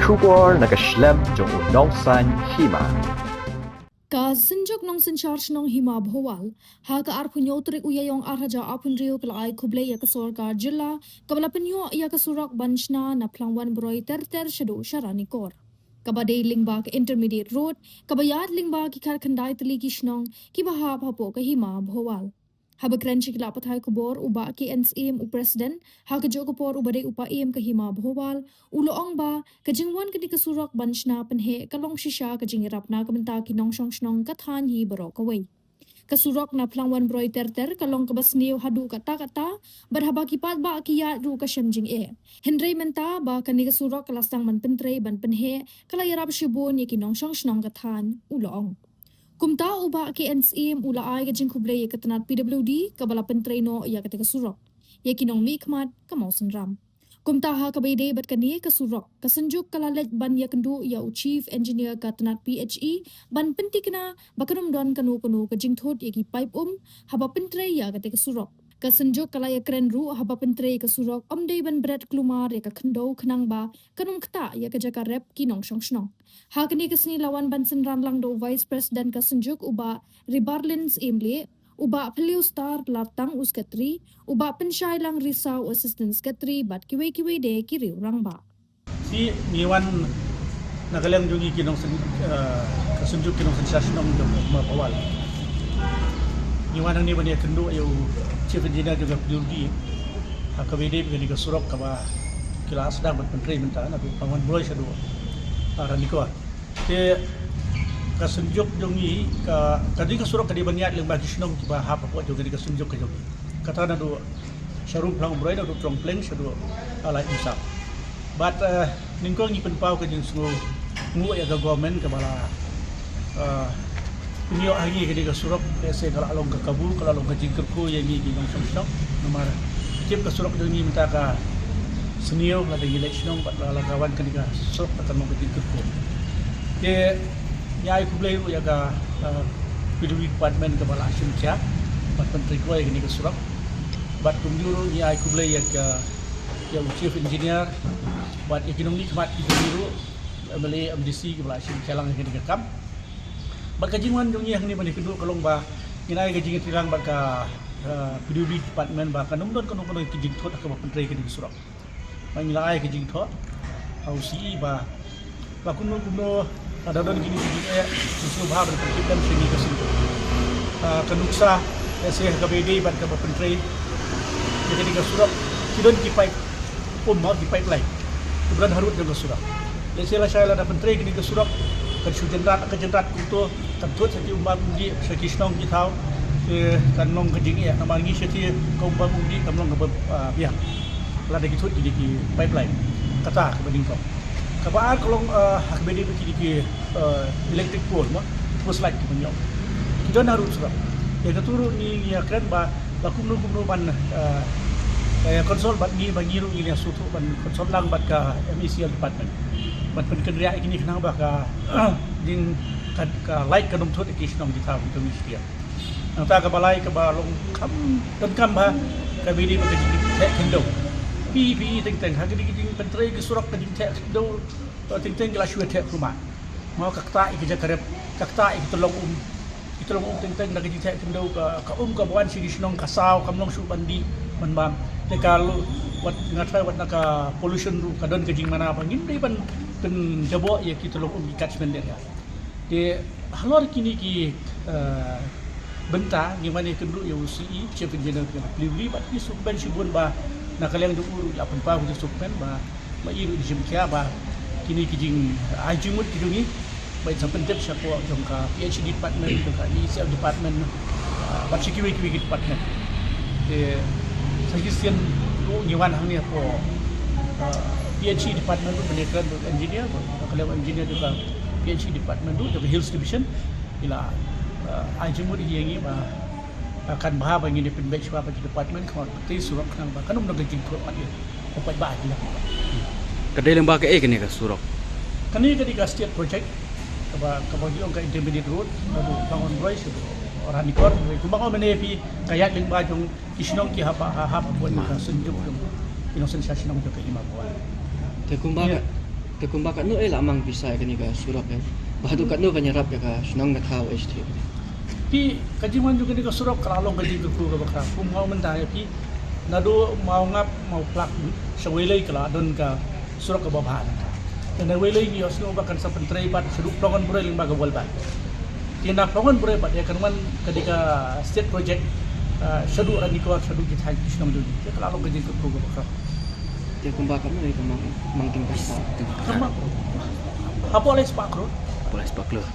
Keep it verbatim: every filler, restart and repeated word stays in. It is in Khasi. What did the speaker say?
Khubor na ka shlem jong u nongsaiñ hima. Ka Synjuk Nongsynshar Shnong Hima Bhowal, ha ka arphew hynñiew tarik u Ïaiong ar hajar arphew hynriew ka la ai khublei ïa ka sorkar jylla, kaba la pynïoh ïa ka surok ban shna na Phlangwan Broi ter ter shaduh sha Ranikor. Kaba dei lyngba ka Intermediate Road, kaba ïaid lyngba ki khatkhyndai tylli ki shnong, kiba hap hapoh ka Hima Bhowal. Haba kren sha ki lad pathai khubor u Bah K N Syiem u President, ha kajuh ka por uba dei u Paiem ka Hima Bhowal, u la ong ba ka jingwan kane ka surok ban shna pynheh ka long shisha ka jingïarap na ka bynta ki nongshong shnong ka thaiñ hi baroh kawei. Ka surok na Phlangwan Broi ter ter ka long kaba sniew haduh katta katta, bad haba ki paidbah ki ïaid ruh ka shem jingeh. Hynrei mynta ba kane ka surok ka la sdang ban pyntrei ban pynheh, ka la ïarap shibun ïa ki nongshong shnong ka thaiñ, u la ong. Kumta u Bah K N Syiem u la ai ka jingkhublei ïa ka tnat P W D kaba la pyntrei noh ïa kata ka surok, ïa ki nongmihkhmat ka Mawsynram. Kumta ha kaba ïadei bad kane ka surok, ka Synjuk ka la leit ban ïakynduh ïa u Chief Engineer ka tnat P H E ban pynthikna ba kan ym don kano kano ka jingthut ïa ki paip um haba pyntrei ïa kata ka surok. Ka Synjuk ka la ïakren ruh haba pyntrei ïa ka surok ym dei ban bret kulmar ïa ka khyndew khnang ba kan ym ktah ïa ka jaka rep ki nongshong shnong. Ha kane ka sngi la wan ban synran lang da u Vice President ka Synjuk u Bah Ribarlin Syiemlieh, u Bah Phylliew Star Lartang u Secretary, u Bah Pynshailang Risaw u Assistant Secretary bad kiwei kiwei de ki riew rangbah. Te ngi wan na ka liang jong ngi ki nongsyn, eh, ka Synjuk ki nongsynshar shnong jong ka Hima Bhowal. Ngi wan hangne ban ïakynduh ïa u Chief Engineer jong ka P W D ha kaba ïadei bad kane ka surok kaba ki la sdang ban pyntrei mynta na Phlangwan Broi shaduh, ah, Ranikor. Te ka Synjuk jong ngi ka, ka dei ka surok ka dei ban ïaid lyngba ki shnong kiba hap hapoh jong kane ka Synjuk ka jong ngi. Kata naduh sharum Phlangwan Broi, naduh Tongpleng shaduh, ah, Laitumsap. Bad, eh, nyngkong ngi pynpaw ka jingsngewnguh ïa ka government kaba la, eh, pynïoh ha ngi kane ka surok, lehse ka la long ka kabu, ka la long ka jingkyrkhu ïa ngi ki nongshong shnong. Namar tip ka surok jong ngi mynta ka sniew, lada ngi leit shnong bad la, la ka wan kane ka surok, ka kan long ka jingkyrkhu. Te ngi ai khublei ruh ïa ka, eh, P W D department kaba la shim khia bad pyntrei kloi ïa kane ka surok. Bad kumjuh ruh ngi ai khublei ïa ka, ïa u Chief Engineer bad ïa ki nongmihkhmat ki jong ngi ruh, M L A, M D C kiba la shim khia lang ïa kane ka kam. Bad ka jingwan jong ngi hangne ban ïakynduh ka long ba ngin ai ka jingïatreilang bad ka, eh, P W D department ba kan ym don kano kano ki jingthut ha kaba pyntrei kane ka surok. Ba ngi la ai ka jingthoh ha u C E ba la kumno kumno lada don kine ki jingeh, ngi sngewbha ban pyntip lem sha ngi ka Synjuk. Ah, ka nuksa, lehse ha kaba ïadei bad kaba pyntrei ïa kane ka surok, ki don ki paip um, ki pipeline kiba don harud jong ka surok. Lehse lashai lada pyntrei kane ka surok, kan shu jynrat, ka jynrat kumto, kan thut sha ki umbam umdih, sha ki shnong ki thaw, te kan long ka jingeh. Namar ngi shatei ka umbam umdih kam long kaba, ah, biang lada ki thut kine ki pipeline. Kata kaba nyngkong. Kaba ar ka long, ah, ha kaba ïadei bad kine ki, ah, electric pole mo, post light kiba ngi ong. Ki don harud surok. Ïa katu ruh ngi, ngi ïakren ba la kumno kumno ban, ah, eh, consult bad ngi, ba ngi ruh ngin ïa sngewthuh ban consult lang bad ka M E C L department ban pynkynriah ïa kine khnang ba ka, ah, ding ka, ka light kan ym thut ïa ki shnong ki thaw ki kmie ki kti. Nangta kaba lai kaba long kham donkam bha kaba ïadei bad ka jingtheh khyndew. Phi, phi teng teng ha kine ki jingpyntrei ki surok ka jingtheh khyndew, eh, teng teng ki la shu theh kulmar. Mo, ka ktah ïa ki jaka rep, ka ktah ïa ki tyllong um. Ki tyllong um teng teng da ka jingtheh khyndew, ka, ka um kaba wan sha ki shnong ka saw, kam long shuh ban dih ban bam. Te ka lo, wat nga tharai wat na ka pollution ruh ka don ka jingmana ba ngim dei ban pynjaboh ïa ki tyllong um, ki catchment area. Te halor kine ki, eh, bynta ngi wan ïakynduh ïa u C E, Chief Engineer ka Phliew Valley, bad ngi sngewkmen shibun ba na ka liang jong u ruh la pynpaw ka jingsngewkmen ba ma i ruh i shim khia ba kine ki jingai jingmut ki jong ngi ba in sa pyntip shapoh jong ka P H E department, jong ka M E C L department, ah, bad sha kiwei kiwei ki department. Te sa shisien ruh ngi wan hangne hapoh, ah, P H E department ruh, ban ïakren bad engineer, bad na ka liang engineer jong ka P H E department ruh, jong ka Hills Division, i la, ah, ai jingmut ïa ngi ba, ah, kan bha ba ngin ïa pynbeit shuwa bad ki department, khmat kti surok khnang ba kan ym don ka jingthut pat ïa u paidbah ki la. Ka dei lyngba kaei kane ka surok? Kane ka dei ka state project kaba, kaba ki ong ka intermediate road, kaba Phlangwan Broi sha Ranikor. Kumba nga ong mynne ïa phi, ka ïaid lyngba jong ki shnong ki hap, hap, hap, hap, ka Synjuk jong ki nongsynshar shnong jong ka Hima Bhowal. Te kumba ka, Te kumba katno eh la mang pisa ïa kane ka surok eh? Ba haduh katno kan ïarap ïa ka shnong ka thaw eh? Phi, ka jingwan jong kane ka surok ka la long ka jingkyrkhu kaba khraw. Kum nga mynta ïa phi, naduh Mawngap, Mawphlak, sha Weilei ka la don ka surok kaba bha. Te na Weilei ngi ïohsngew ba kan sa pyntrei pat shaduh Phlongon Broi lyngba ka World Bank. Te na Phlongon Broi pat ïa kan wan ka dei ka state project, ah, shaduh Ranikor, shaduh ki thaiñ ki shnong jong ngi. Te ka la long ka jingkyrkhu kaba khraw. Te kumba katno eh ka mang, mang tyngka spah? Ka mang. Hapoh lai spah klur. Hapoh lai spah klur.